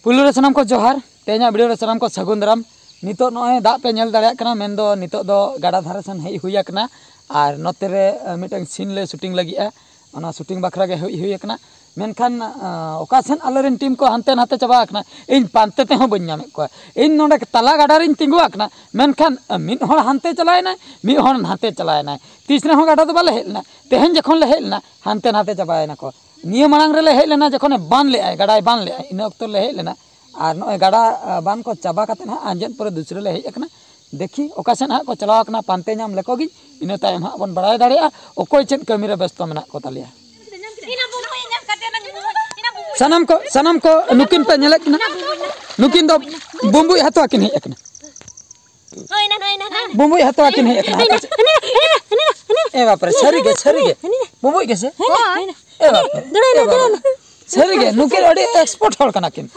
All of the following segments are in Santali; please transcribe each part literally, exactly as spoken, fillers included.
ᱯᱩᱭᱞᱩ ᱨᱮ ᱥᱟᱱᱟᱢ ᱠᱚ ᱡᱚᱦᱟᱨ᱾ ᱛᱮᱦᱮᱧᱟᱜ ᱵᱷᱤᱰᱤᱭᱳ ᱨᱮ ᱥᱟᱱᱟᱢ ᱠᱚ ᱥᱟᱹᱜᱩᱱ ᱫᱟᱨᱟᱢ᱾ ᱱᱤᱛᱚᱜ ᱱᱚᱜᱼᱚᱭ ᱫᱟᱜ ᱯᱮ ᱧᱮᱞ ᱫᱟᱲᱮᱭᱟᱜ ᱠᱟᱱᱟ, ᱢᱮᱱᱫᱚ ᱱᱤᱛᱚᱜ ᱫᱚ ᱜᱟᱰᱟ ᱫᱷᱟᱨᱮ ᱥᱮᱱ ᱦᱮᱡ ᱦᱩᱭ ᱟᱠᱟᱱᱟ᱾ ᱟᱨ ᱱᱚᱛᱮ ᱨᱮ, ᱟᱹ, ᱢᱤᱫᱴᱟᱝ ᱥᱤᱱ ᱞᱮ ᱥᱩᱴᱤᱝ ᱞᱟᱹᱜᱤᱫᱼᱟ᱾ ᱚᱱᱟ ᱥᱩᱴᱤᱝ ᱵᱟᱠᱷᱨᱟ ᱜᱮ ᱦᱮᱡ ᱦᱩᱭ ᱟᱠᱟᱱᱟ᱾ ᱢᱮᱱᱠᱷᱟᱱ, ᱟᱸ, ᱚᱠᱟ ᱥᱮᱱ ᱟᱞᱮᱨᱮᱱ ᱴᱤᱢ ᱠᱚ ᱦᱟᱱᱛᱮ ᱱᱟᱛᱮ ᱪᱟᱵᱟ ᱟᱠᱟᱱᱟ, ᱤᱧ ᱯᱟᱱᱛᱮ ᱛᱮᱦᱚᱸ ᱵᱟᱹᱧ ᱧᱟᱢᱮᱫ ᱠᱚᱣᱟ᱾ ᱤᱧ ᱱᱚᱰᱮ ᱛᱟᱞᱟ ᱜᱟᱰᱟ ᱨᱤᱧ ᱛᱤᱸᱜᱩ ᱟᱠᱟᱱᱟ, ᱢᱮᱱᱠᱷᱟᱱ ᱢᱤᱫ ᱦᱚᱲ ᱦᱟᱱᱛᱮ ᱪᱟᱞᱟᱣᱮᱱᱟᱭ, ᱢᱤᱫ ᱦᱚᱲ ᱱᱟᱛᱮ ᱪᱟᱞᱟᱣᱮᱱᱟᱭ᱾ ᱛᱤᱥ ᱨᱮᱦᱚᱸ ᱜᱟᱰᱟ ᱫᱚ ᱵᱟᱞᱮ ᱦᱮᱡ ᱞᱮᱱᱟ᱾ ᱛᱮᱦᱮᱧ ᱡᱚᱠᱷᱚᱱ ᱞᱮ ᱦᱮᱡ ᱞᱮᱱᱟ, ᱦᱟᱱᱛᱮ ᱱᱟᱛᱮ ᱪᱟᱵᱟᱭᱮᱱᱟ ᱠᱚ᱾ ᱱᱤᱭᱟᱹ ᱢᱟᱲᱟᱝ ᱨᱮᱞᱮ ᱦᱮᱡ ᱞᱮᱱᱟ, ᱡᱚᱠᱷᱚᱱᱮ ᱵᱟᱱ ᱞᱮᱫᱟᱭ, ᱜᱟᱰᱟᱭ ᱵᱟᱱ ᱞᱮᱫᱟᱭ, ᱤᱱᱟᱹ ᱚᱠᱛᱚ ᱞᱮ ᱦᱮᱡ ᱞᱮᱱᱟ᱾ ᱟᱨ ᱱᱚᱜᱼᱚᱭ ᱜᱟᱰᱟ, ᱟ, ᱵᱟᱱ ᱠᱚ ᱪᱟᱵᱟ ᱠᱟᱛᱮ ᱱᱟᱦᱟᱜ ᱟᱸᱡᱮᱫ ᱯᱚᱨᱮ ᱫᱩᱥᱨᱟᱹ ᱞᱮ ᱦᱮᱡ ᱟᱠᱟᱱᱟ᱾ ᱫᱮᱠᱷᱤ ᱚᱠᱟ ᱥᱮᱫ ᱦᱟᱸᱜ ᱠᱚ ᱪᱟᱞᱟᱣ ᱟᱠᱟᱱᱟ, ᱯᱟᱱᱛᱮ ᱧᱟᱢ ᱞᱮᱠᱚ ᱜᱤᱧ, ᱤᱱᱟᱹ ᱛᱟᱭᱚᱢ ᱦᱟᱸᱜ ᱵᱚᱱ ᱵᱟᱲᱟᱭ ᱫᱟᱲᱮᱭᱟᱜᱼᱟ ᱚᱠᱚᱭ ᱪᱮᱫ ᱠᱟᱹᱢᱤ ᱨᱮ ᱵᱮᱥᱛᱚ ᱢᱮᱱᱟᱜ ᱠᱚ ᱛᱟᱞᱮᱭᱟ᱾ ᱥᱟᱱᱟᱢ ᱠᱚ, ᱥᱟᱱᱟᱢ ᱠᱚ ᱱᱩᱠᱤᱱ ᱯᱮ ᱧᱮᱞᱮᱫ ᱠᱤᱱᱟ, ᱱᱩᱠᱤᱱ ᱫᱚ ᱵᱩᱢᱵᱩᱡ ᱦᱟᱛᱟᱣ ᱠᱤᱱ ᱦᱮᱡ ᱟᱠᱟᱱᱟ᱾ ᱵᱩᱢᱵᱩᱡ ᱦᱟᱛᱟᱣ ᱠᱤᱱ ᱦᱮᱡ ᱟᱠᱟᱱᱟ᱾ ᱮ ᱵᱟᱯᱨᱮ, ᱥᱟᱹᱨᱤ ᱜᱮ, ᱥᱟᱹᱨᱤ ᱜᱮ᱾ ᱵᱩᱢᱵᱩᱡ ᱜᱮ ᱥᱮ? ᱮ ᱵᱟᱯᱨᱮ, ᱮ ᱵᱟᱯᱨᱮ᱾ ᱥᱟᱹᱨᱤ ᱜᱮ, ᱱᱩᱠᱤᱱ ᱟᱹᱰᱤ expert ᱦᱚᱲ ᱠᱟᱱᱟ ᱠᱤᱱ᱾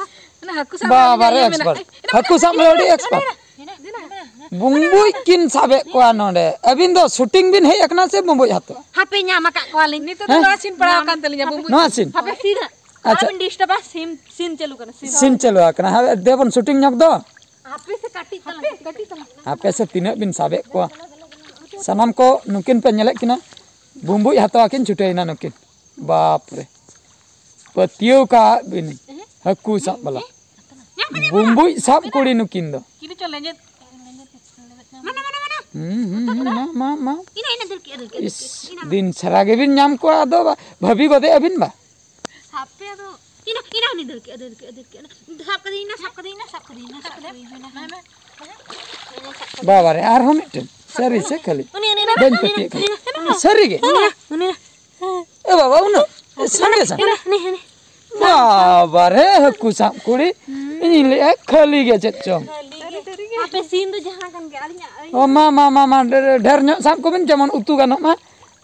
ᱵᱟᱵᱟ ᱨᱮ, expert᱾ ᱦᱟᱹᱠᱩ ᱥᱟᱵ ᱨᱮ ᱟᱹᱰᱤ expert᱾ ᱵᱩᱢᱵᱩᱡ ᱠᱤᱱ ᱥᱟᱵᱮᱫ ᱠᱚᱣᱟ ᱱᱚᱰᱮ᱾ ᱟᱹᱵᱤᱱ ᱫᱚ ᱥᱩᱴᱤᱝ ᱵᱤᱱ ᱦᱮᱡ ᱟᱠᱟᱱᱟ ᱥᱮ ᱵᱩᱢᱵᱩᱡ ᱦᱟᱛᱟᱣ? ᱦᱟᱯᱮ, ᱧᱟᱢ ᱟᱠᱟᱫ ᱠᱚᱣᱟᱞᱤᱧ᱾ ᱱᱤᱛᱚᱜ ᱫᱚ ᱦᱮᱸ? ᱱᱚᱣᱟ ᱥᱤᱱ ᱯᱟᱲᱟᱣ ᱟᱠᱟᱱ ᱛᱟᱹᱞᱤᱧᱟ, ᱵᱩᱢᱵᱩᱡ᱾ ᱱᱚᱣᱟ ᱥᱤᱱ? ᱦᱟᱯᱮ, ᱥᱤᱱ᱾ ᱟᱪᱪᱷᱟ᱾ ᱟᱞᱚᱵᱤᱱ ᱰᱤᱥᱴᱟᱵᱟ, ᱥᱤᱱ, ᱥᱤᱱ ᱪᱟᱹᱞᱩ ᱠᱟᱱᱟ, ᱥᱤᱱ᱾ ᱥᱤᱱ ᱪᱟᱹᱞᱩ ᱟᱠᱟᱱᱟ᱾ ᱦᱟᱯᱮ, ᱫᱮᱵᱚᱱ ᱥᱩᱴᱤᱝ ᱧᱚᱜ ᱫᱚ᱾ ᱦᱟᱯᱮ ᱥᱮ, ᱠᱟᱹᱴᱤᱡ ᱛᱟᱞᱟᱝ᱾ ᱦᱟᱯᱮ ᱥᱮ, ᱛᱤᱱᱟᱹᱜ ᱵᱤᱱ ᱥᱟᱵᱮᱫ ᱠᱚᱣᱟ? ᱥᱟᱱᱟᱢ ᱠᱚ ᱱᱩᱠᱤᱱ ᱯᱮ ᱧᱮᱞᱮᱫ ᱠᱤᱱᱟ, ᱵᱩᱢᱵᱩᱡ ᱦᱟᱛᱟᱣ ᱠᱤᱱ ᱪᱷᱩᱴᱟᱹᱣ ᱮᱱᱟ ᱱᱩᱠᱤᱱ᱾ ᱵᱟᱯ ᱨᱮ, ᱯᱟᱹᱛᱭᱟᱹᱣ ᱠᱟᱜ ᱵᱤᱱ, ᱦᱟᱹᱠᱩ ᱥᱟᱵ ᱵᱟᱞᱟ᱾ ᱵᱩᱢᱵᱩᱡ ᱥᱟᱵ ᱠᱩᱲᱤ ᱱᱩᱠᱤᱱ ᱫᱚ᱾ ᱦᱩᱸ, ᱦᱩᱸ, ᱦᱩᱸ, ᱢᱟ, ᱢᱟ, ᱢᱟ᱾ ᱤᱥ, ᱫᱤᱱ ᱥᱟᱨᱟ ᱜᱮᱵᱤᱱ ᱧᱟᱢ ᱠᱚᱣᱟ, ᱟᱫᱚ ᱵᱷᱟᱹᱵᱤ ᱜᱚᱫᱮ ᱟᱹᱵᱤᱱ ᱵᱟ᱾ ᱦᱟᱯᱮ ᱟᱫᱚ, ᱤᱱᱟ, ᱤᱱᱟ ᱩᱱᱤ ᱫᱟᱹᱲ ᱠᱮᱜᱼᱟ, ᱫᱟᱹᱲ ᱠᱮᱜᱼᱟ, ᱫᱟᱹᱲ ᱠᱮᱜᱼᱟ᱾ ᱥᱟᱵ ᱠᱟᱹᱫᱤᱧ, ᱤᱱᱟ ᱥᱟᱵ ᱠᱟᱹᱫᱤᱧ, ᱤᱱᱟ ᱥᱟᱵ ᱠᱟᱹᱫᱤᱧ, ᱤᱱᱟ ᱥᱟᱵ ᱠᱟᱹᱫᱤᱧ, ᱤᱱᱟ᱾ ᱵᱟᱵᱟ ᱨᱮ, ᱟᱨᱦᱚᱸ ᱢᱤᱫᱴᱮᱱ᱾ ᱥᱟᱹᱨᱤ ᱥᱮ ᱠᱷᱟᱹᱞᱤ? ᱩᱱᱤ, ᱩᱱᱤ, ᱩᱱᱤ, ᱵᱟᱹᱧ ᱩᱱᱤ, ᱯᱟᱹᱛᱭᱟᱹᱜ ᱠᱟᱱᱟ᱾ ᱩᱱᱤ, ᱩᱱᱤ᱾ ᱥᱟᱹᱨᱤ ᱜᱮ? ᱩᱱᱤ, ᱩᱱᱤ᱾ ᱮ ᱵᱟᱵᱟ, ᱩᱱᱟᱹᱜ? ᱩᱱᱤ, ᱥᱟᱹᱨᱤ ᱜᱮ, ᱥᱟᱹᱨᱤ ᱜᱮ? ᱩᱱᱤ, ᱩᱱᱤ᱾ ᱵᱟᱵᱟ ᱨᱮ, ᱦᱟᱹᱠᱩ ᱥᱟᱵ ᱠᱩᱲᱤ᱾ ᱤᱧᱤᱧ ᱞᱟᱹᱭᱮᱜᱼᱟ, ᱠᱷᱟᱹᱞᱤ ᱜᱮ ᱪᱮᱫ ᱪᱚᱝ᱾ ᱟᱯᱮ ᱥᱤᱱ ᱫᱚ ᱡᱟᱦᱟᱸ ᱠᱟᱱ ᱜᱮ, ᱟᱹᱞᱤᱧᱟᱜ, ᱟᱹᱞᱤᱧᱟᱜ᱾ ᱚ, ᱢᱟ, ᱢᱟ, ᱢᱟ, ᱢᱟ, ᱰᱷᱮᱨ, ᱰᱷᱮᱨ ᱧᱚᱜ ᱥᱟᱵ ᱠᱚᱵᱤᱱ, ᱡᱮᱢᱚᱱ ᱩᱛᱩ ᱜᱟᱱᱚᱜ ᱢᱟ᱾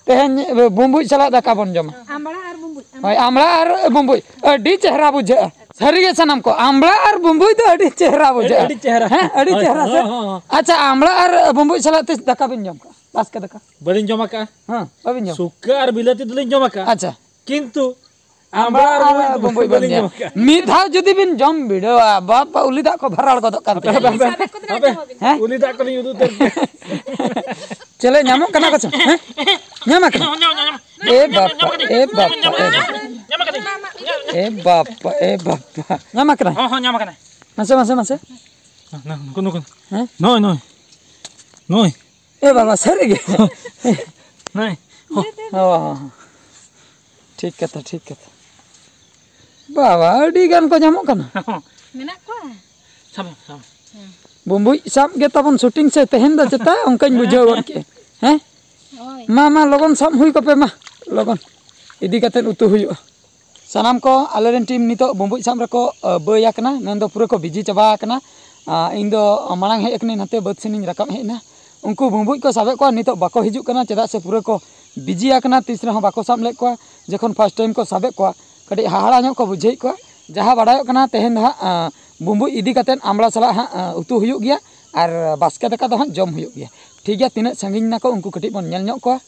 ᱛᱮᱦᱮᱧ ᱵᱩᱢᱵᱩᱡ ᱥᱟᱞᱟᱜ ᱫᱟᱠᱟ ᱵᱚᱱ ᱡᱚᱢᱟ᱾ ᱟᱢᱲᱟ ᱟᱨ ᱵᱩᱢᱵᱩᱡ, ᱟᱢᱲᱟ᱾ ᱦᱳᱭ, ᱟᱢᱲᱟ ᱟᱨ ᱵᱩᱢᱵᱩᱡ᱾ ᱟᱹᱰᱤ ᱪᱮᱦᱨᱟ ᱵᱩᱡᱷᱟᱹᱜᱼᱟ᱾ ᱥᱟᱹᱨᱤ ᱜᱮ ᱥᱟᱱᱟᱢ ᱠᱚ, ᱟᱢᱲᱟ ᱟᱨ ᱵᱩᱢᱵᱩᱡ ᱫᱚ ᱟᱹᱰᱤ ᱪᱮᱦᱨᱟ ᱵᱩᱡᱷᱟᱹᱜᱼᱟ᱾ ᱟᱹᱰᱤ ᱪᱮᱦᱨᱟ᱾ ᱦᱮᱸ, ᱟᱹᱰᱤ ᱦᱳᱭ, ᱪᱮᱦᱨᱟ ᱥᱮ? ᱦᱳᱭ, ᱦᱳᱭ, ᱦᱳᱭ᱾ ᱟᱪᱪᱷᱟ, ᱟᱢᱲᱟ ᱟᱨ ᱵᱩᱢᱵᱩᱡ ᱥᱟᱞᱟᱜ ᱛᱤᱥ ᱫᱟᱠᱟ ᱵᱤᱱ ᱡᱚᱢ ᱠᱟᱜᱼᱟ? ᱵᱟᱥᱠᱮ ᱫᱟᱠᱟ? ᱵᱟᱹᱞᱤᱧ ᱡᱚᱢ ᱟᱠᱟᱜᱼᱟ᱾ ᱦᱮᱸ, ᱵᱟᱹᱵᱤᱱ ᱡᱚᱢ? ᱥᱩᱠᱟᱹ ᱟᱨ ᱵᱤᱞᱟᱹᱛᱤ ᱫᱚᱞᱤᱧ ᱡᱚᱢ ᱟᱠᱟᱜᱼᱟ᱾ ᱟᱪᱪᱷᱟ᱾ ᱠᱤᱱᱛᱩ ᱟᱢᱵᱟ ᱟᱨ ᱵᱩᱢᱵᱩᱡ ᱵᱟᱹᱧ ᱡᱚᱢ ᱟᱠᱟᱫ᱾ ᱢᱤᱫ ᱫᱷᱟᱣ ᱡᱩᱫᱤ ᱵᱤᱱ ᱡᱚᱢ ᱵᱤᱰᱟᱹᱣᱟ, ᱵᱟᱯ, ᱩᱞᱤ ᱫᱟᱜ ᱠᱚ ᱵᱷᱟᱨᱟᱲ ᱜᱚᱫᱚᱜ ᱠᱟᱱ ᱛᱟᱹᱵᱤᱱᱟ᱾ ᱦᱮᱸ? ᱩᱞᱤ ᱫᱟᱜ ᱠᱚᱞᱤᱧ ᱩᱫᱩᱜ ᱩᱛᱟᱹᱨ ᱠᱮᱫᱟ᱾ ᱪᱮᱞᱮ ᱧᱟᱢᱚᱜ ᱠᱟᱱᱟ ᱠᱚ ᱪᱚ? ᱦᱮᱸ? ᱧᱟᱢ ᱟᱠᱟᱱᱟ? ᱧᱟᱢ, ᱧᱟᱢ, ᱧᱟᱢ, ᱧᱟᱢ᱾ ᱮ ᱵᱟᱯ, ᱮ ᱵᱟᱯ, ᱮ ᱵᱟᱯ᱾ ᱧᱟᱢ ᱟᱠᱟᱫᱟᱹᱧ᱾ ᱮ ᱵᱟᱯ, ᱮ ᱵᱟᱯ᱾ ᱧᱟᱢ ᱟᱠᱟᱱᱟ? ᱦᱚᱸ, ᱦᱚᱸ, ᱧᱟᱢ ᱟᱠᱟᱱᱟ᱾ ᱢᱟᱥᱮ, ᱢᱟᱥᱮ, ᱢᱟᱥᱮ᱾ ᱱᱟ, ᱱᱟ, ᱱᱩᱠᱩ, ᱱᱩᱠᱩ᱾ ᱦᱮᱸ? ᱱᱚᱜᱼᱚᱭ, ᱱᱚᱜᱼᱚᱭ᱾ ᱱᱚᱜᱼᱚᱭ᱾ ᱮ ᱵᱟᱵᱟ, ᱥᱟᱹᱨᱤ ᱜᱮ? ᱱᱚᱜᱼᱚᱭ᱾ ᱚ, ᱴᱷᱤᱠ ᱠᱟᱛᱷᱟ, ᱴᱷᱤᱠ ᱠᱟᱛᱷᱟ᱾ ᱵᱟᱵᱟ, ᱟᱹᱰᱤ ᱜᱟᱱ ᱠᱚ ᱧᱟᱢᱚᱜ ᱠᱟᱱᱟ᱾ ᱢᱮᱱᱟᱜ ᱠᱚᱣᱟ? ᱥᱟᱵ, ᱥᱟᱵ᱾ ᱵᱩᱢᱵᱩᱡ ᱥᱟᱵ ᱜᱮ ᱛᱟᱵᱚᱱ shooting ᱥᱮ ᱛᱮᱦᱮᱧ ᱫᱚ ᱪᱮᱛᱟ? ᱚᱱᱠᱟᱧ ᱵᱩᱡᱷᱟᱹᱣ ᱜᱚᱫ ᱠᱮᱜᱼᱟ᱾ ᱦᱮᱸ? ᱦᱳᱭ᱾ ᱢᱟ, ᱢᱟ, ᱞᱚᱜᱚᱱ ᱥᱟᱵ ᱦᱩᱭ ᱠᱚᱯᱮ, ᱢᱟ, ᱞᱚᱜᱚᱱ᱾ ᱤᱫᱤ ᱠᱟᱛᱮᱫ ᱩᱛᱩ ᱦᱩᱭᱩᱜᱼᱟ᱾ ᱥᱟᱱᱟᱢ ᱠᱚ ᱟᱞᱮ ᱨᱮᱱ team ᱱᱤᱛᱚᱜ ᱵᱩᱢᱵᱩᱡ ᱥᱟᱵ ᱨᱮᱠᱚ, ᱟᱹ, ᱵᱟᱹᱭ ᱟᱠᱟᱱᱟ, ᱢᱮᱱᱫᱚ ᱯᱩᱨᱟᱹ ᱠᱚ busy ᱪᱟᱵᱟ ᱟᱠᱟᱱᱟ᱾ ᱟ, ᱤᱧ ᱫᱚ ᱢᱟᱲᱟᱝ ᱦᱮᱡ ᱟᱠᱟᱱᱟᱹᱧ, ᱱᱟᱛᱮ ᱵᱟᱹᱫᱽ ᱥᱮᱱᱤᱧ ᱨᱟᱠᱟᱵ ᱦᱮᱡ ᱮᱱᱟ᱾ ᱩᱱᱠᱩ ᱵᱩᱢᱵᱩᱡ ᱠᱚ ᱥᱟᱵᱮᱫ ᱠᱚᱣᱟ, ᱱᱤᱛᱚᱜ ᱵᱟᱠᱚ ᱦᱤᱡᱩᱜ ᱠᱟᱱᱟ, ᱪᱮᱫᱟᱜ ᱥᱮ ᱯᱩᱨᱟᱹ ᱠᱚ busy ᱟᱠᱟᱱᱟ, ᱛᱤᱥ ᱨᱮᱦᱚᱸ ᱵᱟᱠᱚ ᱥᱟᱵ ᱞᱮᱫ ᱠᱚᱣᱟ᱾ ᱡᱚᱠᱷᱚᱱ first time ᱠᱚ ᱥᱟᱵᱮᱫ ᱠᱚᱣᱟ, ᱠᱟᱹᱴᱤᱡ ᱦᱟᱦᱟᱲᱟ ᱧᱚᱜ ᱠᱚ ᱵᱩᱡᱷᱟᱹᱣᱮᱫ ᱠᱚᱣᱟ᱾ ᱡᱟᱦᱟᱸ ᱵᱟᱲᱟᱭᱚᱜ ᱠᱟᱱᱟ, ᱛᱮᱦᱮᱧ ᱫᱚ ᱦᱟᱸᱜ, ᱟ, ᱵᱩᱢᱵᱩᱡ ᱤᱫᱤ ᱠᱟᱛᱮᱫ ᱟᱢᱲᱟ ᱥᱟᱞᱟᱜ ᱦᱟᱸᱜ, ᱟ, ᱩᱛᱩ ᱦᱩᱭᱩᱜ ᱜᱮᱭᱟ ᱟᱨ ᱵᱟᱥᱠᱮ ᱫᱟᱠᱟ ᱫᱚ ᱦᱟᱸᱜ ᱡᱚᱢ ᱦᱩᱭᱩᱜ ᱜᱮᱭᱟ᱾ ᱴᱷᱤᱠ ᱜᱮᱭᱟ, ᱛᱤᱱᱟᱹᱜ ᱥᱟᱺᱜᱤᱧ ᱱᱟᱠᱚ, ᱩᱱᱠᱩ ᱠᱟᱹᱴᱤᱡ ᱵᱚᱱ ᱧᱮᱞ ᱧᱚᱜ ᱠᱚᱣᱟ᱾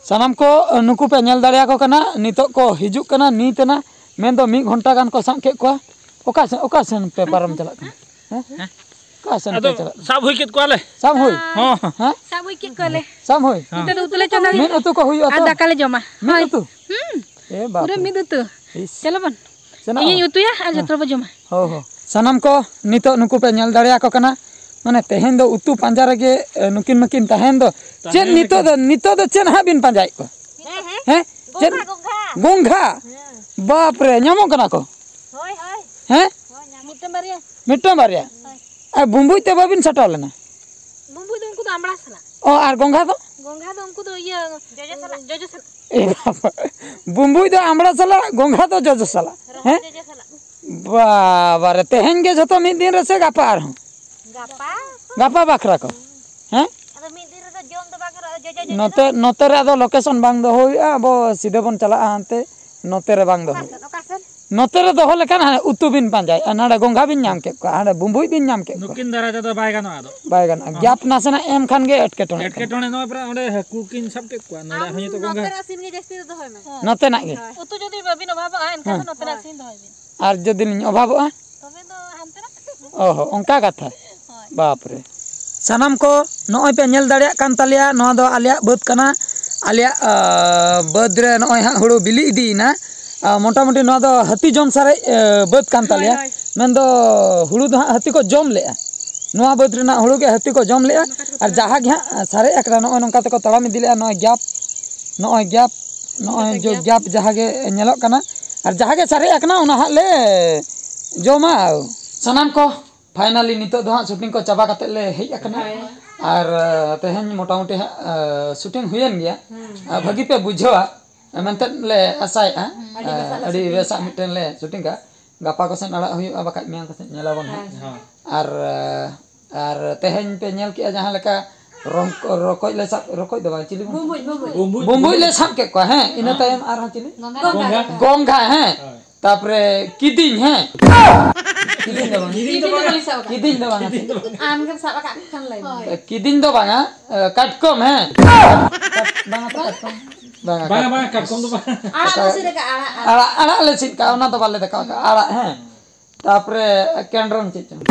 ᱥᱟᱱᱟᱢ ᱠᱚ, ᱟ, ᱱᱩᱠᱩ ᱯᱮ ᱧᱮᱞ ᱫᱟᱲᱮᱭᱟᱠᱚ ᱠᱟᱱᱟ, ᱱᱤᱛᱚᱜ ᱠᱚ ᱦᱤᱡᱩᱜ ᱠᱟᱱᱟ, ᱱᱤᱛ ᱮᱱᱟ, ᱢᱮᱱᱫᱚ ᱢᱤᱫ ᱜᱷᱚᱱᱴᱟ ᱜᱟᱱ ᱠᱚ ᱥᱟᱵ ᱠᱮᱫ ᱠᱚᱣᱟ᱾ ᱚᱠᱟ ᱥᱮᱱ, ᱚᱠᱟ ᱥᱮᱱ ᱯᱮ ᱯᱟᱨᱚᱢ ᱪᱟᱞᱟᱜ ᱠᱟᱱᱟ? ᱦᱮᱸ? ᱦᱮᱸ? ᱚᱠᱟ ᱥᱮᱱ ᱟᱫᱚ ᱯᱮ ᱪᱟᱞᱟᱜ ᱠᱟᱱᱟ? ᱥᱟᱵ ᱦᱩᱭ ᱠᱮᱫ ᱠᱚᱣᱟᱞᱮ᱾ ᱥᱟᱵ ᱦᱩᱭ? ᱦᱚᱸ᱾ ᱦᱮᱸ? ᱥᱟᱵ ᱦᱩᱭ ᱠᱮᱫ ᱠᱚᱣᱟᱞᱮ᱾ ᱥᱟᱵ ᱦᱩᱭ? ᱦᱮᱸ᱾ ᱱᱤᱛᱚᱜ ᱫᱚ ᱩᱛᱩ ᱞᱮ ᱪᱚᱸᱫᱟᱭᱟ᱾ ᱢᱤᱫ ᱩᱛᱩ ᱠᱚ ᱦᱩᱭᱩᱜᱼᱟ ᱟᱨ ᱛᱚ? ᱫᱟᱠᱟ ᱞᱮ ᱡᱚᱢᱟ᱾ ᱢᱤᱫ ᱦᱳᱭ᱾ ᱩᱛᱩ? ᱦᱩᱸ᱾ ᱮ ᱵᱟᱯ ᱯᱩᱨᱟᱹ ᱨᱮ᱾ ᱢᱤᱫ ᱩᱛᱩ᱾ ᱤᱥ᱾ ᱪᱚᱞᱚ ᱵᱚᱱ᱾ ᱥᱮᱱᱚᱜ ᱤᱧᱤᱧ ᱟᱵᱚᱱ᱾ ᱩᱛᱩᱭᱟ ᱟᱨ ᱦᱮᱸ᱾ ᱡᱚᱛᱚ ᱵᱚ ᱡᱚᱢᱟ᱾ ᱦᱳᱭ, ᱦᱳᱭ᱾ ᱥᱟᱱᱟᱢ ᱠᱚ ᱱᱤᱛᱚᱜ ᱱᱩᱠᱩ ᱯᱮ ᱧᱮᱞ ᱫᱟᱲᱮᱭᱟᱠᱚ ᱠᱟᱱᱟ᱾ ᱢᱟᱱᱮ ᱛᱮᱦᱮᱧ ᱫᱚ ᱩᱛᱩ ᱯᱟᱸᱡᱟ ᱨᱮᱜᱮ, ᱮ, ᱱᱩᱠᱤᱱ ᱢᱟᱹᱠᱤᱱ ᱛᱟᱦᱮᱱ ᱫᱚ᱾ ᱪᱮᱫ ᱛᱟᱦᱮᱱ ᱱᱤᱛᱚᱜ ᱫᱚ, ᱱᱤᱛᱚᱜ ᱫᱚ ᱪᱮᱫ ᱦᱟᱸᱜ ᱵᱤᱱ ᱯᱟᱸᱡᱟᱭᱮᱫ ᱠᱚᱣᱟ? ᱦᱮᱸ, ᱦᱮᱸ᱾ ᱦᱮᱸ? ᱪᱮᱫ? ᱜᱚᱝᱜᱷᱟ, ᱜᱚᱝᱜᱷᱟ᱾ ᱜᱚᱝᱜᱷᱟ? ᱦᱮᱸ᱾ ᱵᱟᱯ ᱨᱮ, ᱧᱟᱢᱚᱜ ᱠᱟᱱᱟ ᱠᱚ? ᱦᱳᱭ, ᱦᱳᱭ᱾ ᱦᱮᱸ? ᱦᱳᱭ, ᱧᱟᱢ᱾ ᱢᱤᱫᱴᱟᱝ ᱵᱟᱨᱭᱟ᱾ ᱢᱤᱫᱴᱟᱝ ᱵᱟᱨᱭᱟ? ᱦᱳᱭ᱾ ᱟᱨ ᱵᱩᱢᱵᱩᱡ ᱛᱮ ᱵᱟᱵᱤᱱ ᱥᱟᱴᱟᱣ ᱞᱮᱱᱟ? ᱵᱩᱢᱵᱩᱡ ᱫᱚ ᱩᱱᱠᱩ ᱫᱚ ᱟᱢᱲᱟ ᱥᱟᱞᱟᱜ᱾ ᱚ, ᱟᱨ ᱜᱚᱝᱜᱷᱟ ᱫᱚ? ᱜᱚᱝᱜᱷᱟ ᱫᱚ ᱩᱱᱠᱩ ᱫᱚ ᱤᱭᱟᱹ, ᱡᱚᱡᱚ ᱥᱟᱞᱟᱜ᱾ ᱡᱚᱡᱚ ᱥᱟᱞᱟᱜ᱾ ᱮ ᱵᱟᱵᱟ, ᱵᱩᱢᱵᱩᱡ ᱫᱚ ᱟᱢᱲᱟ ᱥᱟᱞᱟᱜ, ᱜᱚᱝᱜᱷᱟ ᱫᱚ ᱡᱚᱡᱚ ᱥᱟᱞᱟᱜ᱾ ᱨᱚᱦᱚᱲ ᱦᱮᱸ? ᱡᱚᱡᱚ ᱥᱟᱞᱟᱜ᱾ ᱵᱟᱵᱟ ᱨᱮ, ᱛᱮᱦᱮᱧ ᱜᱮ ᱡᱷᱚᱛᱚ ᱢᱤᱫ ᱫᱤᱱ ᱨᱮᱥᱮ ᱜᱟᱯᱟ ᱟᱨᱦᱚᱸ? ᱜᱟᱯᱟ᱾ ᱜᱟᱯᱟ ᱵᱟᱠᱷᱨᱟ ᱠᱚ? ᱦᱮᱸ? ᱟᱫᱚ ᱢᱤᱫ ᱫᱤᱱ ᱨᱮᱫᱚ ᱡᱚᱢ ᱫᱚ ᱵᱟᱝ ᱜᱟᱱᱚᱜᱼᱟ, ᱡᱚᱡᱚ, ᱡᱚᱡᱚ ᱫᱚ᱾ ᱱᱚᱛᱮ, ᱱᱚᱛᱮ ᱨᱮ ᱟᱫᱚ location ᱵᱟᱝ ᱫᱚᱦᱚ ᱦᱩᱭᱩᱜᱼᱟ, ᱟᱵᱚ ᱥᱤᱫᱷᱟᱹ ᱵᱚᱱ ᱪᱟᱞᱟᱜᱼᱟ ᱦᱟᱱᱛᱮ, ᱱᱚᱛᱮ ᱨᱮ ᱵᱟᱝ ᱫᱚᱦᱚ ᱚᱠᱟ ᱦᱩᱭᱩᱜᱼᱟ᱾ ᱥᱮᱫ, ᱚᱠᱟ ᱥᱮᱫ? ᱱᱚᱛᱮ ᱨᱮ ᱫᱚᱦᱚ ᱞᱮᱠᱷᱟᱱ ᱦᱟᱱᱮ ᱩᱛᱩ ᱵᱤᱱ ᱯᱟᱸᱡᱟᱭᱟ, ᱱᱚᱰᱮ ᱜᱚᱸᱜᱷᱟ ᱵᱤᱱ ᱧᱟᱢ ᱠᱮᱫ ᱠᱚᱣᱟ, ᱦᱟᱸᱰᱮ ᱵᱩᱸᱵᱩᱡ ᱵᱤᱱ ᱧᱟᱢ ᱠᱮᱫ ᱠᱚᱣᱟ᱾ ᱱᱩᱠᱤᱱ ᱫᱟᱨᱟᱭ ᱛᱮᱫᱚ ᱵᱟᱭ ᱜᱟᱱᱚᱜᱼᱟ ᱟᱫᱚ᱾ ᱵᱟᱭ ᱜᱟᱱᱚᱜᱼᱟ, ᱦᱚᱸ᱾ ᱜᱮᱯ ᱱᱟᱥᱮᱱᱟᱜ ᱮᱢ ᱠᱷᱟᱱ ᱜᱮ ᱮᱴᱠᱮᱴᱚᱬᱮ ᱠᱟᱱᱟ᱾ ᱮᱴᱠᱮᱴᱚᱬᱮ ᱱᱚᱣᱟ ᱯᱚᱨᱮ ᱚᱸᱰᱮ ᱦᱟᱹᱠᱩ ᱠᱤᱱ ᱥᱟᱵ ᱠᱮᱫ ᱠᱚᱣᱟ, ᱱᱚᱰᱮ ᱟᱢ ᱦᱚᱸ ᱡᱚᱛᱚ ᱜᱚᱸᱜᱷᱟ᱾ ᱱᱚᱛᱮᱱᱟᱜ ᱥᱤᱱ ᱜᱮ ᱡᱟᱹᱥᱛᱤ ᱫᱚ ᱫᱚᱦᱚᱭ ᱢᱮ᱾ ᱦᱳᱭ᱾ ᱱᱚᱛᱮᱱᱟᱜ ᱜᱮ᱾ ᱦᱳᱭ᱾ ᱩᱛᱩ ᱡᱩᱫᱤ ᱵᱟᱹᱵᱤᱱ ᱚᱵᱷᱟᱵᱚᱜᱼᱟ, ᱮᱱᱠᱷᱟᱱ ᱦᱮᱸ᱾ ᱫᱚ ᱱᱚᱛᱮᱱᱟᱜ ᱥᱤᱱ ᱫᱚᱦᱚᱭ ᱵᱤᱱ᱾ ᱟᱨ ᱡᱩᱫᱤ ᱞᱤᱧ ᱚᱵᱷᱟᱵᱚᱜᱼᱟ? ᱛᱚᱵᱮ ᱫᱚ ᱦᱟᱱᱛᱮᱱᱟᱜ᱾ ᱚ ᱦᱚᱸ, ᱚᱱᱠᱟ ᱠᱟᱛᱷᱟ᱾ ᱦᱳᱭ᱾ ᱵᱟᱯ ᱨᱮ᱾ ᱥᱟᱱᱟᱢ ᱠᱚ ᱱᱚᱜᱼᱚᱭ ᱯᱮ ᱧᱮᱞ ᱫᱟᱲᱮᱭᱟᱜ ᱠᱟᱱ ᱛᱟᱞᱮᱭᱟ, ᱱᱚᱣᱟ ᱫᱚ ᱟᱞᱮᱭᱟᱜ ᱵᱟᱹᱫᱽ ᱠᱟᱱᱟ᱾ ᱟᱞᱮᱭᱟᱜ, ᱟ, ᱵᱟᱹᱫᱽ ᱨᱮ ᱱᱚᱜᱼᱚᱭ ᱦᱟᱸᱜ ᱦᱩᱲᱩ ᱵᱤᱞᱤ ᱤᱫᱤᱭᱮᱱᱟ᱾ ᱟ, ᱢᱚᱴᱟᱢᱩᱴᱤ ᱱᱚᱣᱟ ᱫᱚ ᱦᱟᱹᱛᱤ ᱡᱚᱢ ᱥᱟᱨᱮᱡ, ᱮ, ᱵᱟᱹᱫᱽ ᱠᱟᱱ ᱦᱳᱭ, ᱛᱟᱞᱮᱭᱟ᱾ ᱦᱳᱭ᱾ ᱢᱮᱱᱫᱚ ᱦᱩᱲᱩ ᱫᱚ ᱦᱟᱸᱜ ᱦᱟᱹᱛᱤ ᱠᱚ ᱡᱚᱢ ᱞᱮᱜᱼᱟ᱾ ᱱᱚᱣᱟ ᱵᱟᱹᱫᱽ ᱨᱮᱱᱟᱜ ᱦᱩᱲᱩ ᱜᱮ ᱦᱟᱹᱛᱤ ᱠᱚ ᱡᱚᱢ ᱞᱮᱜᱼᱟ᱾ ᱟᱨ ᱡᱟᱦᱟᱸ ᱜᱮ ᱦᱟᱸᱜ ᱥᱟᱨᱮᱡ ᱟᱠᱟᱱᱟ, ᱱᱚᱜᱼᱚᱭ ᱱᱚᱝᱠᱟ ᱛᱮᱠᱚ ᱛᱟᱲᱟᱢ ᱤᱫᱤ ᱞᱮᱜᱼᱟ᱾ ᱱᱚᱜᱼᱚᱭ ᱜᱮᱯ, ᱱᱚᱜᱼᱚᱭ ᱜᱮᱯ, ᱱᱚᱜᱼᱚᱭ ᱱᱚᱝᱠᱟ ᱡᱚ ᱜᱮᱯ᱾ ᱜᱮᱯ ᱡᱟᱦᱟᱸ ᱜᱮ ᱧᱮᱞᱚᱜ ᱠᱟᱱᱟ᱾ ᱟᱨ ᱡᱟᱦᱟᱸ ᱜᱮ ᱥᱟᱨᱮᱡ ᱟᱠᱟᱱᱟ, ᱚᱱᱟ ᱦᱟᱸᱜ ᱞᱮ ᱡᱚᱢᱟ᱾ ᱥᱟᱱᱟᱢ ᱠᱚ ᱯᱷᱟᱭᱱᱟᱞᱤ ᱱᱤᱛᱚᱜ ᱫᱚ ᱦᱟᱸᱜ ᱥᱩᱴᱤᱝ ᱠᱚ ᱪᱟᱵᱟ ᱠᱟᱛᱮ ᱞᱮ ᱦᱮᱡ ᱟᱠᱟᱱᱟ᱾ ᱦᱳᱭ᱾ ᱟᱨ, ᱟ, ᱛᱮᱦᱮᱧ ᱢᱚᱴᱟᱢᱩᱴᱤ ᱦᱟᱸᱜ, ᱟ, ᱥᱩᱴᱤᱝ ᱦᱩᱭᱮᱱ ᱜᱮᱭᱟ᱾ ᱦᱩᱸ᱾ ᱟ, ᱵᱷᱟᱹᱜᱤ ᱯᱮ ᱵᱩᱡᱷᱟᱹᱣᱟ ᱢᱮᱱᱛᱮ ᱞᱮ ᱟᱥᱟᱭᱮᱫᱼᱟ᱾ ᱦᱩᱸ, ᱟᱹᱰᱤ ᱵᱮᱥᱟᱜ ᱞᱮ ᱟᱹᱰᱤ ᱥᱩᱴᱤᱝ ᱵᱮᱥᱟᱜ ᱠᱟᱜᱼᱟ᱾ ᱢᱤᱫᱴᱮᱱ ᱞᱮ ᱥᱩᱴᱤᱝ ᱠᱟᱜᱼᱟ᱾ ᱜᱟᱯᱟ ᱠᱚᱥᱮᱫ ᱟᱲᱟᱜ ᱦᱩᱭᱩᱜᱼᱟ, ᱵᱟᱠᱷᱟᱡ ᱢᱮᱭᱟᱝ ᱠᱚᱥᱮᱫ ᱧᱮᱞᱟᱵᱚᱱ ᱦᱟᱸᱜ᱾ ᱦᱮᱸ᱾ ᱦᱮᱸ᱾ ᱟᱨ, ᱟ, ᱟᱨ ᱛᱮᱦᱮᱧ ᱯᱮ ᱧᱮᱞ ᱠᱮᱜᱼᱟ ᱡᱟᱦᱟᱸ ᱞᱮᱠᱟ ᱨᱚᱝ-, ᱨᱚᱠᱚᱡ ᱞᱮ ᱥᱟᱵ, ᱨᱚᱠᱚᱡ ᱫᱚ ᱵᱟᱝ, ᱪᱤᱞᱤ ᱵᱚᱱ ᱵᱩᱢᱵᱩᱡ, ᱵᱩᱢᱵᱩᱡ᱾ ᱵᱩᱢᱵᱩᱡ᱾ ᱵᱩᱢᱵᱩᱡ ᱞᱮ ᱥᱟᱵ ᱠᱮᱫ ᱠᱚᱣᱟ, ᱦᱮᱸ, ᱤᱱᱟᱹ ᱦᱮᱸ᱾ ᱛᱟᱭᱚᱢ ᱟᱨᱦᱚᱸ ᱪᱤᱞᱤ? ᱜᱚᱸᱜᱷᱟ᱾ ᱜᱚᱸᱜᱷᱟ᱾ ᱜᱚᱸᱜᱷᱟ᱾ ᱜᱚᱸᱜᱷᱟ, ᱦᱮᱸ᱾ ᱦᱳᱭ᱾ ᱛᱟᱯᱚᱨᱮ ᱠᱤᱫᱤᱧ, ᱦᱮᱸ᱾ ᱠᱤᱫᱤᱧ ᱫᱚ ᱵᱟᱝ᱾ ᱠᱤᱫᱤᱧ ᱫᱚ ᱵᱟᱞᱮ ᱥᱟᱵ ᱟᱠᱟᱫ᱾ ᱠᱤᱫᱤᱧ ᱫᱚ ᱵᱟᱝᱟ᱾ ᱠᱤᱫᱤᱧ ᱫᱚ ᱵᱟᱝᱟ᱾ ᱟᱢ ᱜᱮᱢ ᱥᱟᱵ ᱟᱠᱟᱫ ᱠᱷᱟᱱ ᱞᱟᱹᱭ ᱢᱮ᱾ ᱦᱳᱭ᱾ ᱠᱤᱫᱤᱧ ᱫᱚ ᱵᱟᱝᱟ, ᱮ, ᱠᱟᱴᱠᱚᱢ, ᱦᱮᱸ᱾ ᱠᱟᱴ-, ᱵᱟᱝᱟ ᱛᱚ, ᱠᱟᱴᱠᱚᱢ᱾ ᱵᱟᱝᱟ, ᱵᱟᱝᱟ, ᱠᱟᱴᱠᱚᱢ᱾ ᱠᱟᱴᱠᱚᱢ ᱫᱚ ᱵᱟᱝᱟ᱾ ᱟᱲᱟᱜ ᱞᱮ ᱥᱤᱫ ᱟᱠᱟᱫ, ᱟᱲᱟᱜ, ᱟᱲᱟᱜ᱾ ᱟᱲᱟᱜ, ᱟᱲᱟᱜ ᱞᱮ ᱥᱤᱫ ᱠᱟᱜᱼᱟ, ᱚᱱᱟ ᱫᱚ ᱵᱟᱞᱮ ᱫᱟᱠᱟ ᱠᱟᱜᱼᱟ, ᱟᱲᱟᱜ, ᱦᱮᱸ᱾ ᱛᱟᱯᱚᱨᱮ ᱠᱮᱱᱰᱨᱚᱝ ᱪᱮᱫ ᱪᱚᱝ?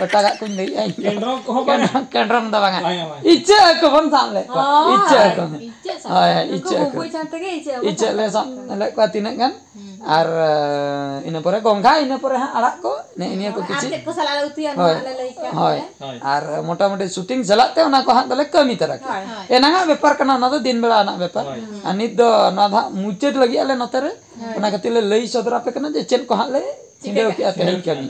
ᱮᱴᱟᱜᱟᱜ ᱠᱚᱧ ᱞᱟᱹᱭᱮᱜᱼᱟ ᱤᱧ᱾ ᱠᱮᱱᱰᱨᱚᱝ ᱠᱚᱦᱚᱸ ᱵᱟᱝᱟ᱾ ᱠᱮᱱᱰᱨᱚᱝ, ᱠᱮᱱᱰᱨᱚᱝ ᱫᱚ ᱵᱟᱝᱟ᱾ ᱵᱟᱝᱟ, ᱵᱟᱝᱟ᱾ ᱤᱪᱟᱹᱜ ᱦᱟᱹᱠᱩ ᱵᱚᱱ ᱥᱟᱵ ᱞᱮᱫ ᱠᱚᱣᱟ᱾ ᱦᱳᱭ᱾ ᱤᱪᱟᱹᱜ ᱦᱟᱹᱠᱩ᱾ ᱤᱪᱟᱹᱜ ᱥᱟᱵ᱾ ᱦᱳᱭ, ᱦᱳᱭ, ᱩᱱᱠᱩ ᱤᱪᱟᱹᱜ ᱦᱟᱹᱠᱩ᱾ ᱵᱩᱢᱵᱩᱡ ᱥᱟᱶ ᱛᱮᱜᱮ ᱤᱪᱟᱹᱜ ᱦᱚᱸᱠᱚ ᱤᱪᱟᱹᱜ ᱥᱟᱵ ᱞᱮ ᱠᱚᱣᱟ᱾ ᱥᱟᱵ ᱞᱮᱫ ᱠᱚᱣᱟ ᱛᱤᱱᱟᱹᱜ ᱜᱟᱱ᱾ ᱦᱩᱸ᱾ ᱟᱨ, ᱤᱱᱟᱹ ᱯᱚᱨᱮ ᱜᱚᱝᱜᱷᱟ, ᱤᱱᱟᱹ ᱯᱚᱨᱮ ᱦᱟᱸᱜ ᱟᱲᱟᱜ ᱠᱚ, ᱱᱮᱜᱼᱮ ᱱᱤᱭᱟᱹ ᱠᱚ ᱟᱨ ᱠᱤᱪᱷᱤ᱾ ᱪᱮᱫ ᱠᱚ ᱥᱟᱞᱟᱜ ᱞᱮ ᱩᱛᱩᱭᱟ, ᱱᱚᱣᱟ ᱦᱳᱭ᱾ ᱞᱮ ᱞᱟᱹᱭ ᱠᱟᱜ ᱦᱳᱭ᱾ ᱯᱮᱭᱟ᱾ ᱦᱳᱭ᱾ ᱟᱨ ᱢᱚᱴᱟᱢᱩᱴᱤ ᱥᱩᱴᱤᱝ ᱪᱟᱞᱟᱜ ᱛᱮ ᱚᱱᱟ ᱠᱚ ᱦᱟᱸᱜ ᱫᱚᱞᱮ ᱠᱟᱹᱢᱤ ᱛᱟᱨᱟ ᱠᱮᱜᱼᱟ᱾ ᱦᱳᱭ᱾ ᱦᱳᱭ᱾ ᱮᱱᱟᱝᱟᱜ ᱵᱮᱯᱟᱨ ᱠᱟᱱᱟ, ᱚᱱᱟ ᱫᱚ ᱫᱤᱱ ᱵᱮᱲᱟ ᱨᱮᱱᱟᱜ ᱵᱮᱯᱟᱨ᱾ ᱦᱳᱭ᱾ ᱟᱨ ᱱᱤᱛ ᱫᱚ ᱱᱚᱣᱟ ᱫᱚ ᱦᱟᱸᱜ ᱢᱩᱪᱟᱹᱫ ᱞᱟᱹᱜᱤᱫ ᱟᱞᱮ ᱱᱚᱛᱮ ᱨᱮ᱾ ᱦᱳᱭ᱾ ᱚᱱᱟ ᱠᱷᱟᱹᱛᱤᱨ ᱞᱮ ᱞᱟᱹᱭ ᱥᱚᱫᱚᱨ ᱟᱯᱮ ᱠᱟᱱᱟ ᱡᱮ ᱪᱮᱫ ᱠᱚ ᱦᱟᱸᱜ ᱞᱮ ᱪᱤᱠᱟᱹ ᱪᱤᱸᱰᱟᱹᱣ ᱠᱮᱜᱼᱟ᱾ ᱠᱮᱜᱼᱟ ᱛᱮᱦᱮᱧ ᱠᱟᱹᱢᱤ᱾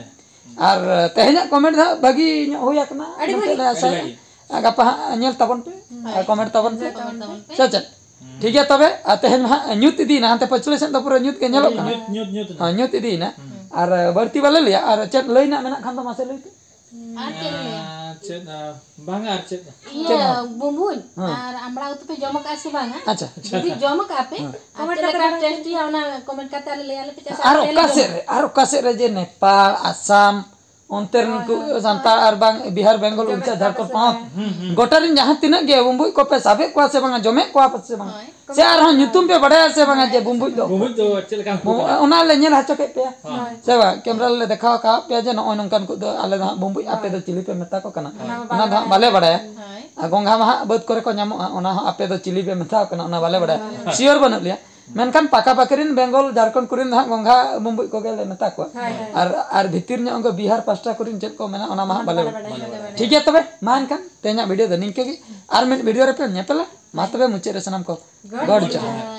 ᱟᱨ ᱛᱮᱦᱮᱧᱟᱜ ᱠᱚᱢᱮᱱᱴ ᱫᱚ ᱦᱟᱸᱜ ᱵᱷᱟᱹᱜᱤ ᱧᱚᱜ ᱦᱩᱭ ᱟᱠᱟᱱᱟ ᱟᱹᱰᱤ ᱢᱮᱱᱛᱮ ᱵᱷᱟᱹᱜᱤ᱾ ᱞᱮ ᱟᱥᱟᱭᱟ᱾ ᱟᱹᱰᱤ ᱵᱷᱟᱹᱜᱤ᱾ ᱟᱨ ᱜᱟᱯᱟ ᱦᱟᱸᱜ ᱧᱮᱞ ᱛᱟᱵᱚᱱ ᱯᱮ᱾ ᱦᱳᱭ᱾ ᱟᱨ ᱠᱚᱢᱮᱱᱴ ᱛᱟᱵᱚᱱ ᱯᱮ᱾ ᱠᱚᱢᱮᱱᱴ ᱛᱟᱵᱚᱱ ᱯᱮ᱾ ᱥᱮ ᱪᱮᱫ? ᱦᱩᱸ᱾ ᱴᱷᱤᱠ ᱜᱮᱭᱟ ᱛᱚᱵᱮ, ᱟᱨ ᱛᱮᱦᱮᱧ ᱢᱟ ᱦᱟᱸᱜ ᱧᱩᱛ ᱤᱫᱤᱭᱮᱱᱟ, ᱦᱟᱱᱛᱮ ᱯᱟᱹᱪᱷᱞᱟᱹ ᱥᱮᱫ ᱫᱚ ᱯᱩᱨᱟᱹ ᱧᱩᱛ ᱜᱮ ᱧᱮᱞᱚᱜ ᱠᱟᱱᱟ᱾ ᱧᱩᱛ, ᱧᱩᱛ, ᱧᱩᱛ ᱮᱱᱟ᱾ ᱦᱮᱸ, ᱧᱩᱛ ᱤᱫᱤᱭᱮᱱᱟ᱾ ᱦᱩᱸ᱾ ᱟᱨ ᱵᱟᱹᱲᱛᱤ ᱵᱟᱞᱮ ᱞᱟᱹᱭᱟ, ᱟᱨ ᱪᱮᱫ ᱞᱟᱹᱭ ᱨᱮᱱᱟᱜ ᱢᱮᱱᱟᱜ ᱠᱷᱟᱱ ᱫᱚ ᱢᱟᱥᱮ ᱞᱟᱹᱭ ᱯᱮ᱾ ᱟᱨ ᱪᱮᱫ ᱞᱮ ᱞᱟᱹᱭᱟ? ᱟᱨ ᱪᱮᱫ, ᱟ, ᱵᱟᱝᱟ, ᱟᱨ ᱪᱮᱫ? ᱤᱭᱟᱹ, ᱵᱩᱢᱵᱩᱡ ᱦᱮᱸ᱾ ᱟᱨ ᱟᱢᱲᱟ ᱩᱛᱩ ᱯᱮ ᱡᱚᱢ ᱟᱠᱟᱫᱼᱟ ᱥᱮ ᱵᱟᱝᱟ? ᱟᱪᱪᱷᱟ᱾ ᱡᱩᱫᱤ ᱡᱚᱢ ᱟᱠᱟᱫᱼᱟ ᱯᱮ, ᱦᱮᱸ᱾ ᱟᱨ ᱪᱮᱫ ᱞᱮᱠᱟ ᱴᱮᱥᱴᱤᱭᱟ, ᱚᱱᱟ ᱠᱚᱢᱮᱱᱴ ᱠᱟᱛᱮ ᱟᱞᱮ ᱞᱟᱹᱭ ᱟᱞᱮ ᱯᱮ, ᱪᱮᱫᱟᱜ ᱥᱮ ᱟᱨ ᱟᱯᱮ ᱚᱠᱟ ᱞᱮ ᱥᱮᱫ ᱡᱚᱢ ᱨᱮ, ᱟᱨ ᱚᱠᱟ ᱥᱮᱫ ᱨᱮ ᱡᱮ ᱱᱮᱯᱟᱞ, ᱟᱥᱟᱢ, ᱚᱱᱛᱮ ᱨᱮᱱ ᱦᱳᱭ, ᱠᱚ ᱦᱳᱭ᱾ ᱥᱟᱱᱛᱟᱲ ᱟᱨ ᱵᱟᱝ ᱵᱤᱦᱟᱨ, ᱵᱮᱝᱜᱚᱞ, ᱡᱚᱢᱮᱫ ᱩᱲᱤᱥᱥᱟ, ᱠᱚᱣᱟ ᱯᱮ ᱡᱷᱟᱲᱠᱷᱚᱸᱰ ᱥᱮ ᱯᱚᱱᱚᱛ, ᱵᱟᱝᱟ? ᱦᱩᱸ, ᱦᱩᱸ᱾ ᱜᱚᱴᱟ ᱨᱮᱱ ᱡᱟᱦᱟᱸ ᱛᱤᱱᱟᱹᱜ ᱜᱮ ᱵᱩᱢᱵᱩᱡ ᱠᱚᱯᱮ ᱥᱟᱵᱮᱫ ᱠᱚᱣᱟ ᱥᱮ ᱵᱟᱝᱟ, ᱡᱚᱢᱮᱫ ᱠᱚᱣᱟ ᱯᱮ ᱥᱮ ᱵᱟᱝᱟ? ᱦᱳᱭ᱾ ᱥᱮ ᱟᱨᱦᱚᱸ ᱧᱩᱛᱩᱢ ᱯᱮ ᱵᱟᱲᱟᱭᱟ ᱥᱮ ᱵᱟᱝᱟ ᱡᱮ ᱵᱩᱢᱵᱩᱡ ᱫᱚ? ᱵᱩᱢᱵᱩᱡ ᱫᱚ ᱪᱮᱫ ᱞᱮᱠᱟᱱ ᱠᱚ ᱠᱟᱱᱟ? ᱚᱱᱟ ᱞᱮ ᱧᱮᱞ ᱦᱚᱪᱚ ᱠᱮᱫ ᱯᱮᱭᱟ᱾ ᱦᱳᱭ᱾ ᱥᱮ ᱵᱟᱝ? ᱠᱮᱢᱨᱟ ᱨᱮᱞᱮ ᱫᱮᱠᱷᱟᱣ ᱟᱠᱟᱫ ᱯᱮᱭᱟ ᱡᱮ ᱱᱚᱜᱼᱚᱭ ᱱᱚᱝᱠᱟᱱ ᱠᱚ ᱫᱚ ᱟᱞᱮ ᱫᱚ ᱦᱟᱸᱜ ᱵᱩᱢᱵᱩᱡ, ᱟᱯᱮ ᱫᱚ ᱪᱤᱞᱤ ᱯᱮ ᱢᱮᱛᱟ ᱠᱚ ᱠᱟᱱᱟ? ᱦᱳᱭ᱾ ᱚᱱᱟ ᱫᱚ ᱦᱟᱸᱜ ᱵᱟᱞᱮ ᱵᱟᱲᱟᱭᱟ᱾ ᱦᱳᱭ᱾ ᱟᱨ ᱜᱚᱝᱜᱷᱟ ᱢᱟ ᱦᱟᱸᱜ ᱵᱟᱹᱫᱽ ᱠᱚᱨᱮ ᱠᱚ ᱧᱟᱢᱚᱜᱼᱟ, ᱚᱱᱟ ᱦᱚᱸ ᱟᱯᱮ ᱫᱚ ᱪᱤᱞᱤ ᱯᱮ ᱢᱮᱛᱟ ᱠᱚ ᱠᱟᱱᱟ, ᱚᱱᱟ ᱵᱟᱞᱮ ᱵᱟᱲᱟᱭᱟ᱾ ᱦᱳᱭ᱾ ᱥᱤᱭᱳᱨ ᱵᱟᱹᱱᱩᱜ ᱞᱮᱭᱟ᱾ ᱢᱮᱱᱠᱷᱟᱱ ᱯᱟᱠᱟ ᱯᱟᱠᱤ ᱨᱮᱱ ᱵᱮᱝᱜᱚᱞ, ᱡᱷᱟᱲᱠᱷᱚᱸᱰ ᱠᱚᱨᱮᱱ ᱫᱚ ᱦᱟᱸᱜ ᱜᱚᱝᱜᱷᱟ ᱵᱩᱢᱵᱩᱡ ᱠᱚᱜᱮ ᱞᱮ ᱢᱮᱛᱟ ᱠᱚᱣᱟ᱾ ᱦᱳᱭ, ᱦᱳᱭ᱾ ᱟᱨ, ᱟᱨ ᱵᱷᱤᱛᱤᱨ ᱧᱚᱜ ᱩᱱᱠᱩ ᱵᱤᱦᱟᱨ ᱯᱟᱥᱴᱟ ᱠᱚᱨᱮᱱ ᱪᱮᱫ ᱠᱚ ᱢᱮᱱᱟ, ᱚᱱᱟ ᱢᱟ ᱦᱟᱸᱜ ᱵᱟᱞᱮ ᱵᱟᱲᱟᱭᱟ᱾ ᱴᱷᱤᱠ ᱜᱮᱭᱟ ᱛᱚᱵᱮ, ᱢᱟ ᱮᱱᱠᱷᱟᱱ ᱛᱮᱦᱮᱧᱟᱜ ᱵᱷᱤᱰᱤᱭᱳ ᱫᱚ ᱱᱤᱝᱠᱟᱹ ᱜᱮ᱾ ᱟᱨ ᱢᱤᱫ ᱵᱷᱤᱰᱤᱭᱳ ᱨᱮᱯᱮ ᱧᱮᱯᱮᱞᱟ᱾ ᱢᱟ ᱛᱚᱵᱮ ᱢᱩᱪᱟᱹᱫ ᱨᱮ ᱥᱟᱱᱟᱢ ᱠᱚ ᱜᱚᱰ ᱡᱚᱦᱟᱨ᱾